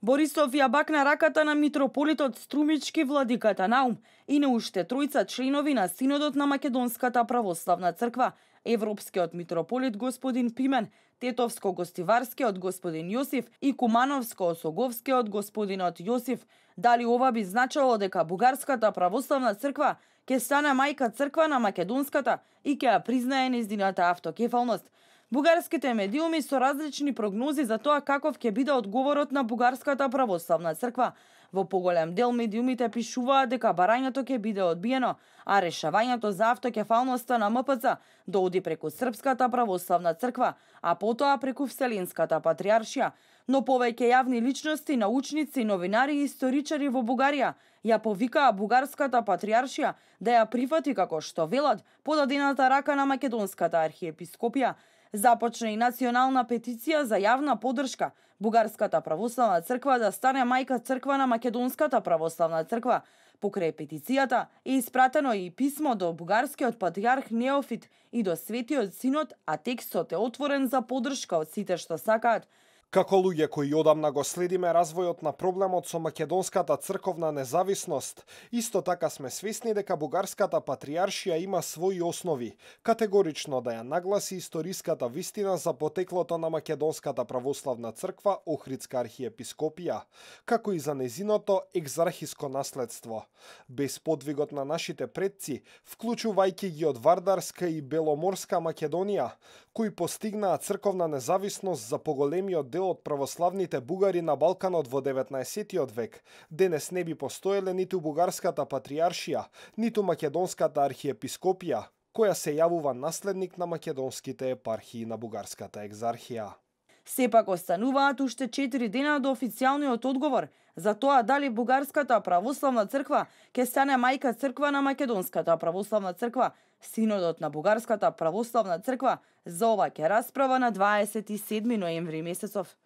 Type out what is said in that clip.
Борисов ја бакна раката на митрополитот Струмички владиката Наум и на уште тројца членови на Синодот на Македонската православна црква, Европскиот митрополит господин Пимен, Тетовско-гостиварскиот господин Јосиф и Кумановско-осоговскиот господинот Јосиф. Дали ова би значило дека Бугарската православна црква ќе стане мајка црква на македонската и ќе ја признае нејзината автокефалност? Бугарските медиуми со различни прогнози за тоа каков ќе биде одговорот на Бугарската православна црква. Во поголем дел медиумите пишуваат дека барањето ќе биде одбиено, а решавањето за автокефалноста на МПЦ да оди преку Српската православна црква, а потоа преку Вселенската патриаршија. Но повеќе јавни личности, научници, новинари и историчари во Бугарија ја повикаа Бугарската патриаршија да ја прифати како што велат подадената рака на Македонската архиепископија. Започна и национална петиција за јавна подршка Бугарската православна црква да стане мајка црква на Македонската православна црква. Покрај петицијата е испратено и писмо до бугарскиот патриарх Неофит и до Светиот Синод, а текстот е отворен за подршка од сите што сакаат. Како луѓе кои одамна го следиме развојот на проблемот со македонската црковна независност, исто така сме свесни дека Бугарската патриаршија има своји основи, категорично да ја нагласи историската вистина за потеклото на Македонската православна црква Охридска архиепископија, како и за незиното екзархиско наследство. Без подвигот на нашите предци, вклучувајќи ги од Вардарска и Беломорска Македонија, кои постигнаа црковна независност за поголемиот дел од православните бугари на Балканот во 19 век, денес не би постоеле ниту Бугарската патриаршија, ниту Македонската архиепископија, која се јавува наследник на македонските епархии на Бугарската екзархија. Сепак остануваат уште 4 дена до официјалниот одговор за тоа дали Бугарската православна црква ќе стане мајка црква на Македонската православна црква. Синодот на Бугарската православна црква за ова ќе расправа на 27 ноември месецов.